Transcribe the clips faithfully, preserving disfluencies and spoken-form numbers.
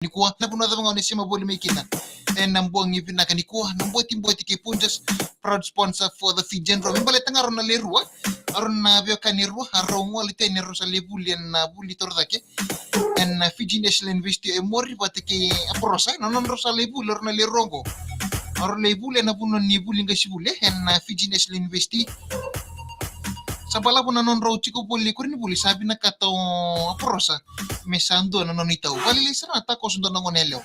nikua, na vanua cava ga o ni sema voli mai kina. Ena bogi vinaka nikua, na Botiboti kei Punjas, proud sponsor for the Fijian Drua. Me baleta ga rau na lewe rua, rau na veiwekani rua, rau gole tani, rau sa lai vuli ena vuli torocake. Ena Fiji National University e Mori vata kei Aporosa, na nodrau sa lai vuli, rau na lewe rua oqo. Rau lai vuli ena vanua ni vuli qasenivuli, ena Fiji National University. Sa balavu na nodrau tiko voli koronivuli, sa vinakata o Aporosa me sa dua na nona itau. Valelei sara na takoso dua na gone yalewa.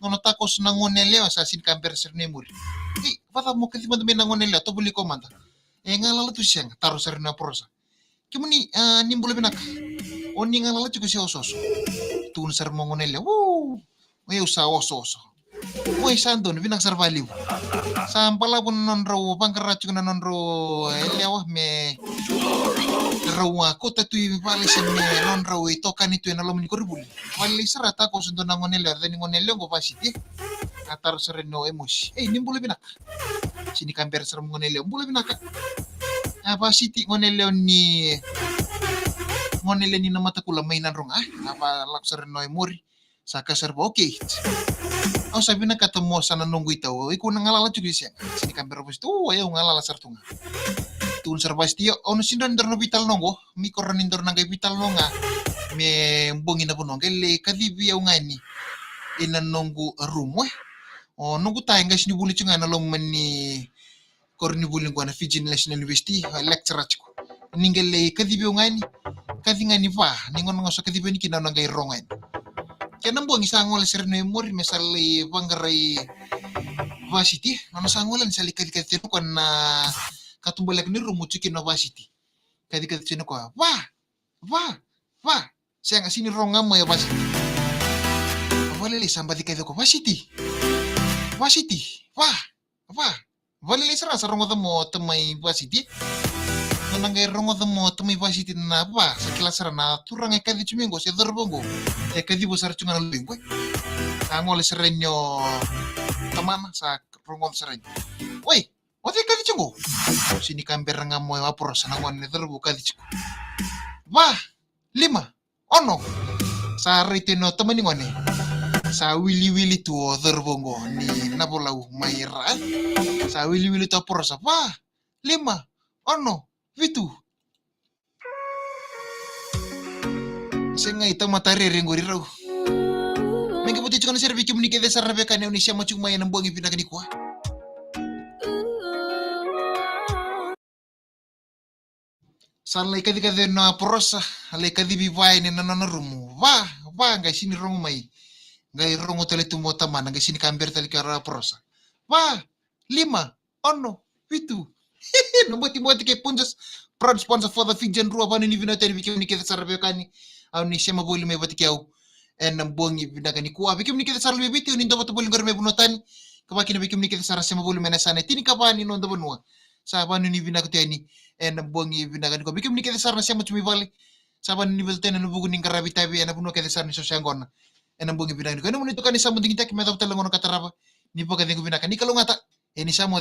Nona takoso na gone yalewa sa sini ka bera sara ni muri. Ei, vacava mo kaci mada mai na gone yalewa, tou voli ko mada. E galala tu se sega, taro sara ni Aporosa. Kemuni, a, ni bula vinaka. O ni galala tiko se osooso? Tukuna sara mo gone yalewa. Woo! O yau sa osooso. Oi, sa donu, vinaka sara vakalevu. Sa balavu na nodrau vaqara tiko na nodrau, e, yalewa me rau a kauta tu i vale se me nodrau itokani tu ena loma ni koronivuli. Valelei sara takoso dua na gone yalewa, raica ni gone yalewa oqo Vasiti. A taro sara ni o Emosi. Ei, ni bula vinaka. Sini ka bera sara mo gone yalewa, bula vinaka. A Vasiti, gone yalewa ni, gone yalewa ni Namatakula mai Nadroga. A valako sara ni o Emori. Sa kaya sara vua, okay. Au sa vinakata mo sa na noqu itau, iko na galala tiko se sega? Sini ka bera Vasiti, o, au galala sara tu ga. Tukuna sara Vasiti, io, au na sini rawa ni daru na veitalanoa oqo, me iko rawa ni daru na qai veitalanoa ga. Me bogi na vanua, qai lai kacivi au ga yani ena noqu rumu, e. O noqu ta e qasenivuli tiko ga ena loma ni koronivuli qo na Fiji National University, a lecturer tiko. Ni qai lai kacivi au ga yani, kaci ga ni va, ni gauna ga sa kacivi yani kina au na qai rogo yani. Kena bogi sa gole sara ni o Emori me sa lai vaqarai Vasiti, nona sa gole yani sa lai kacikaci tiko ena katubaleka ni rumu tiko kina o Vasiti. Kacikaci tiko o koya, va, va, va. Sega, sini rogo ga mai o Vasiti. Valelei sa baci kacikaci o koya, Vasiti. Vasiti, va, va. Valelei sara sa rogoca mo tamai Vasiti. Nona qai rogoca mo tamai Vasiti na va, sa kila sara na turaga e kaci tu mai qo, se cauravou qo. E kaciva sara tu ga na luvei qo. Sa gole sara yani o tamana, sa rogoca sara yani. Oi, o cei kaci tiko qo? Sini ka bera ga mo Aporosa, na gone cauravou kaci tiko. Va, lima, ono. Sa rai tu yani o tamani gone. Sa wiliwili tu o cauravou qo ni Navolau mai Ra. Sa wiliwili tu Aporosa. Va, lima, ono, vitu. Sega, i tamata rere qori rau. Me qai vata tiko na sere vei kemuni kece sara na veiwekani au ni sema tiko mai ena bogi vinaka nikua. Sa lai kacikaci na Aporosa, lai kacivi va yani na nona rumu. Va, va, qai sini rogo mai. Qai rogo tale tu mo tamana, qai sini ka bera tale kina o Aporosa. Va, lima, ono, vitu. Na Botiboti kei Punjas, proud sponsor for the Fijian Drua, vakanuinui vinaka tale vei kemuni kece sara veiwekani au ni sema voli mai vata kei au ena bogi vinaka nikua. Vei kemuni kece sara mai Viti, au ni dua vata voli qori mai vanua tani. Ka vaka kina vei kemuni kece sara sema voli mai na yasana e tinikava ni noda vanua. Sa vakanuinui vinaka tu yani ena bogi vinaka nikua. Vei kemuni kece sara na sema tu mai vale, sa vakanuinui vinaka tu yani ena vuku ni qaravi itavi ena vanua kece sara ni so se yaqona. Ena bogi vinaka nikua. Ena nomuni itokani Samu Digitaki, me yacova tale na gauna ka tarava. Ni vakacegu vinaka, ni kalougata. Ena Samu